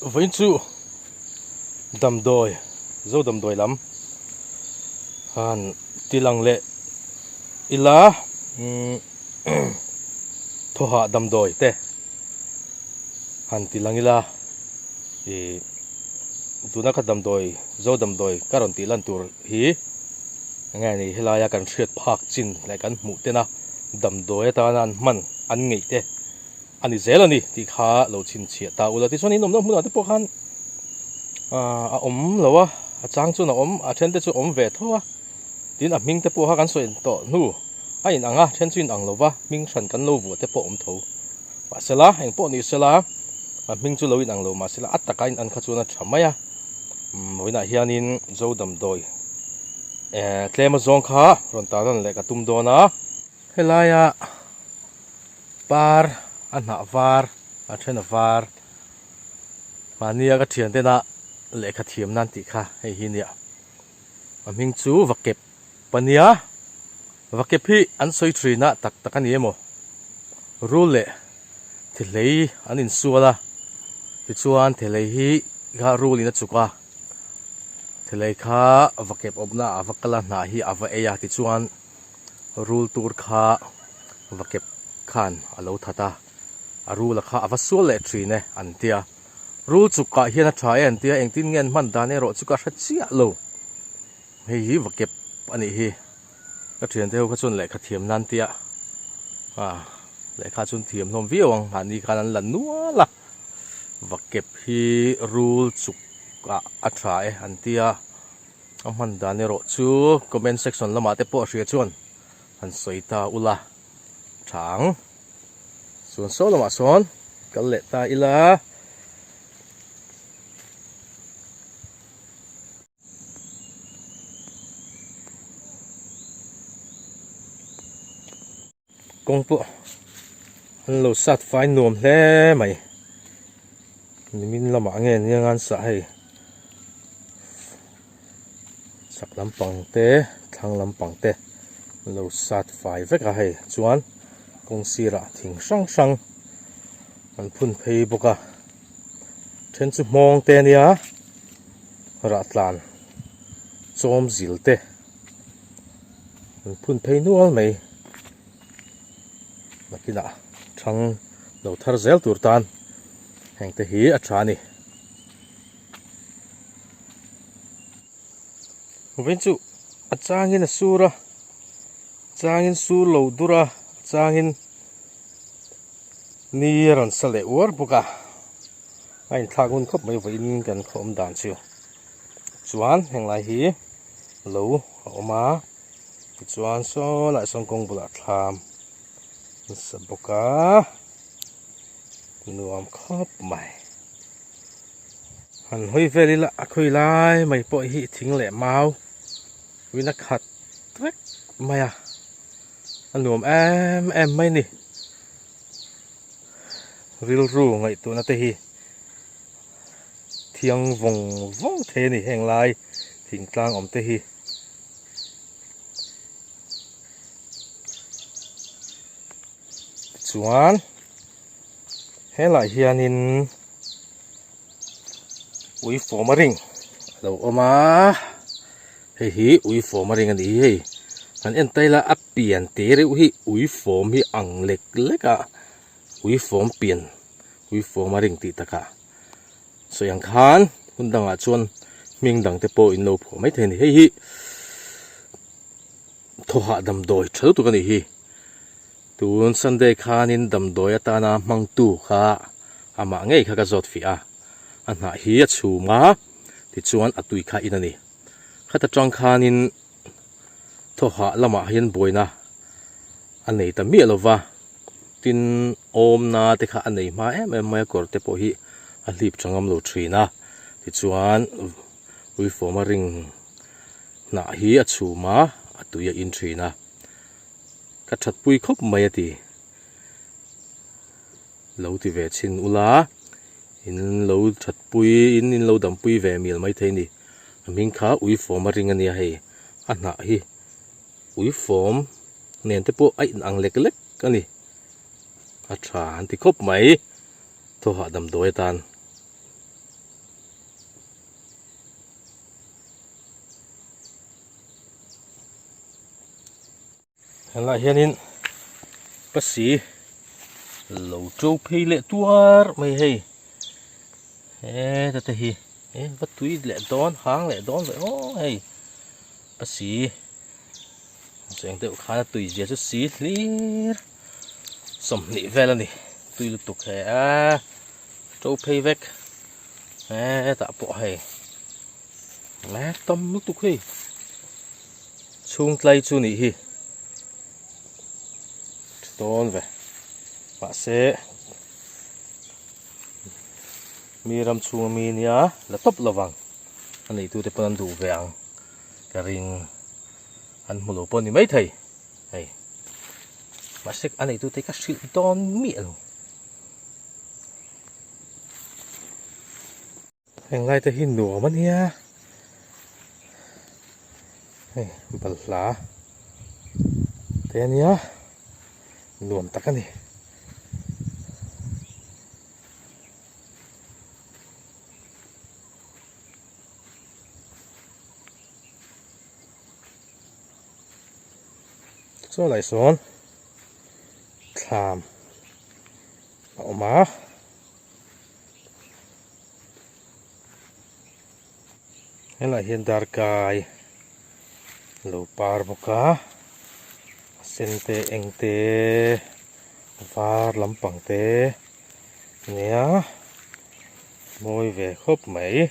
Vawiin chu damdawi zo damdawi lam han ti lang leh ila umm thawhah damdawi te han ti lang ila ih tuna ka damdawi zo damdawi ka rawn tih lan tur hi enge ni helaia kan hriat phak chin leh kan hmuh tena damdawi atana an hman an ngeih te. A ni zel a ni tih kha lo chhinchhiah ta ula. Tichuan in awmna hmunah te pawh khan a awm lo a, a chang chuan a awm, a then te chu a awm ve tho a. Tin a hming te pawh kha kan sawi tawh hnu a in ang a, then chu in ang lo va, hming hran kan lo vuah te pawh a awm tho. Mahsela, eng pawh ni sela, a hming chu lo in ang lo mahsela a taka in an kha chuan a tha mai a. Vawiinah hianin Zo damdawi tlem azawng kha rawn tarlan leh ka tum dawn a. Helaia par a hnah var a then a var mahnia ka thian tena lehkha thiam nan tih kha hei hi nia a hming chu vakep ania vakep hi an sawi thin a tak tak a ni emaw rul leh thihlei an insual a tichuan thihlei hi kha rul in a chuk a thihlei kha vakep awmna ah a va kal a hnah hi a va ei a tichuan. Rul tur kha va kep khan a lo that a, a rula kha a va sual leh thin e an tia. Rul chuk kah hian a tha e an tia, engtin nge an hman dan erawh chu ka hre chiah lo. Hei hi va kep a nih hi, ka thiante ho kha chuan lehkha thiam nan tia, ah lehkha chuan thiam hlawm viau ang, mahni khan an la nual a, va kep hi rul chuk ah a tha e an tia. A hman dan erawh chu comment section lamah te pawh hria chuan han sawi ta ula tha ang. Chuan saw lamah sawn kal leh ta ila. Kawng pawh an lo sat fai nuam hle mai nimin lamah nge nia ngan sah hei chak lampang te thlang lampang te an lo sat fai vek a hei chuan kawng sirah thing hrang hrang an phun phei bawk a then chu hmawng te ania rah tlan chawm zil te. An phun phei nual mai nakinah thang lo thar zel tur tan heng te hi a tha a ni. Vawiin chu a changin a sur a changin sur lo dur a a changin ni a rawn sa leh uar bawk a a inthlak ngun khawp mai vawiin kan khaw awm dan chu chuan henglai hi. Lo a awm a tichuan saw lai sawn kawng bulah thlam nasa bawk a nuam khawp mai han hawi vel ila a khawi lai mai pawh hi thing leh mau win a khat vek mai a a nuam em em mai a ni rilru ngaihtuahna te hi. Thiang vawng vawng thei a ni heng lai thingtlang awm te hi. Tichuan helaiah hianin ui fawm a ring a lo awm a, hei hi ui fawm a ring a ni hi hei han en ta ila a pian te reuh hi ui fawm hi ang lek lek a ui fawm pian. Ui fawm a ring tih takah sawi ang khan hun dangah chuan hming dang te pawh in lo phuah mai thei a ni. Hei hi thawhah damdawi tha lutuk a nih hi. Tun Sunday khanin damdawi atana hmangtu kha amah ngei kha ka zawt fiah a, a hnah hi a chhum a tichuan a tui kha in a ni. Khata tang khanin thawhah lamah hian buaina a nei ta miah lova. Tin, awmna te kha a nei hma em em mai a, kawr te pawh hi a hlip tha ngam lo thin a. Tichuan, uifawma ring hnah hi a chhum a, a tui a in thin a. Ka thatpui khawp mai a ti. Lo ti ve chhin ula, in lo thatpui in in lo dampui ve mial maithei a ni. A hming kha uifawma ring a nia hei, a hnah hi uifawm. Nen te pawh a inang lek lek a ni. A tha an ti khawp mai. Thaw hahdam dawi atan. Helaiah hianin pasi lo to phei leh tuar mai hei heta te hi eh va tui leh dawn hang leh dawn ve aw hei pasi cheng deuh khan a tui zia chu si hlir 20 vel a ni tui lutuk he a to phei vek hetah pawh hei Mek tam lutuk hei. Chhung tlai chu nih hi. Dawn ve. Mahse mi ram chhung ami nia la tawp lovang. A neitu te pawn an duh ve ang. Ka ring an hmu lo pawh ni mai thei. Hei. Mahse a neitu te ka hrilh dawn miah lo. Heng lai te hi nuam a nia hei balhla te a nia nuam tak a ni. Chaw lai sawn thlam a awm a. Helaiah hian darkai lo par bawk a a sen te eng te a var lampang te nia mawi ve khawp mai.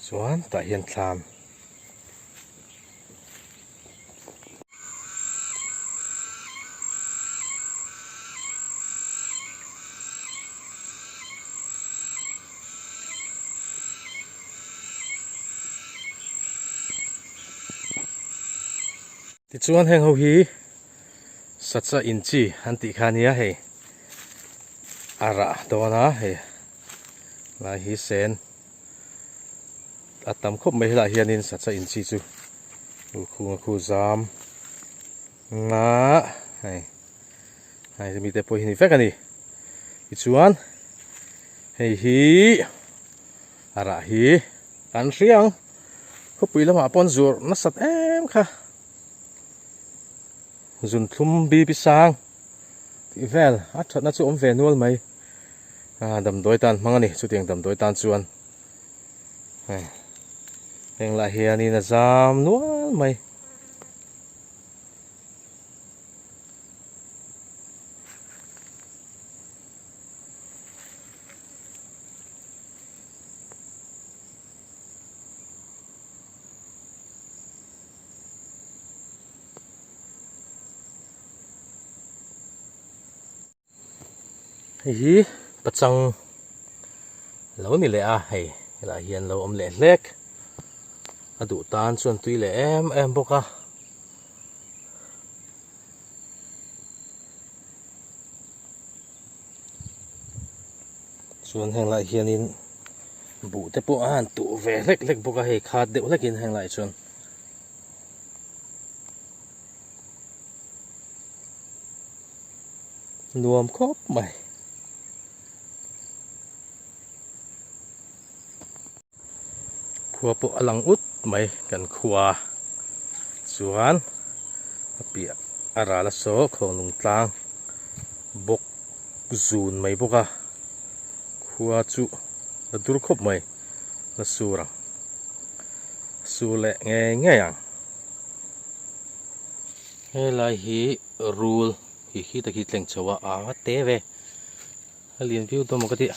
Chuan tah hian thlam Tichuan heng ho hi sacha inchi an tih kha ania hei a rah dawn a hei. Lai hi sen a tam khawp mai helaiah hianin sacha inchi chu lukhung a khu zam nga hei hei hemi te pawh hi ni vek a ni tichuan hei hi a rah hi kan hria ang khawpui lamah pawh an zuar nasat em kha zunthlum bibi sang tih vel a thatna chu awm ve nual mai. Ah damdawi tan hmang a ni chutiang damdawi tan chuan hei heng lah hianin a zam nual mai. Hei hi pachang lo ni leh a hei helaiah hian lo awm leh hlek a duh tan chuan tui leh em em bawk a. Chuan heng laiah hianin buh te pawh a han tuh ve hlek hlek bawk a hei khat deuh hlekin heng laiah chuan. Nuam khawp mai. Khua pawh a lang ut mai kan khua chuan a piah a ral a saw khawnglung tlang bawk zun mai bawk a khua chu a dur khawp mai la sur ang sur leh ngei ngei ang. Helai hi rul hi khi tak hi tleng chho a a te ve a lian viau dawn maw ka ti a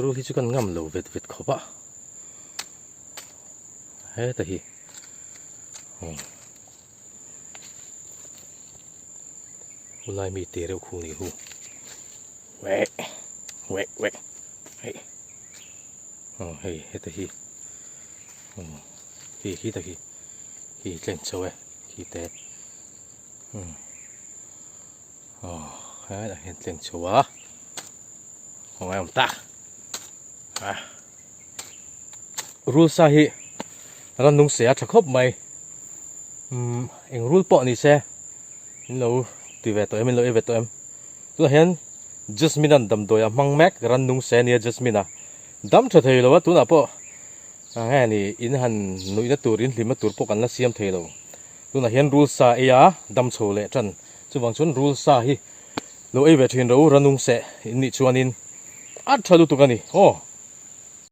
rul hi chu kan ngam lo vet vet khawp a heta hi ulai mi te reuh khu ni hu weh weh weh hei aw hei heta hi hei khi tak hi Khi tleng chho e khi te umm aw helaiah hian tleng chho a khawngaih awm tak a rul sa hi ran nung se a tha khawp mai umm eng rul pawh ni se in lo ti ve tawh em in lo ei ve tawh em tunah hian. Jasmine an damdawi a hmang mek rannung se ania Jasmine a dam tha thei lo a tunah pawh nge ni in han nuihna tur in hlimna tur pawh kan la siam thei lo tunah hian rul sa ei a dam chho leh tan chuvang chuan rul sa hi lo ei ve thin ro rannung seh in nih chuanin a tha lutuk a ni aw.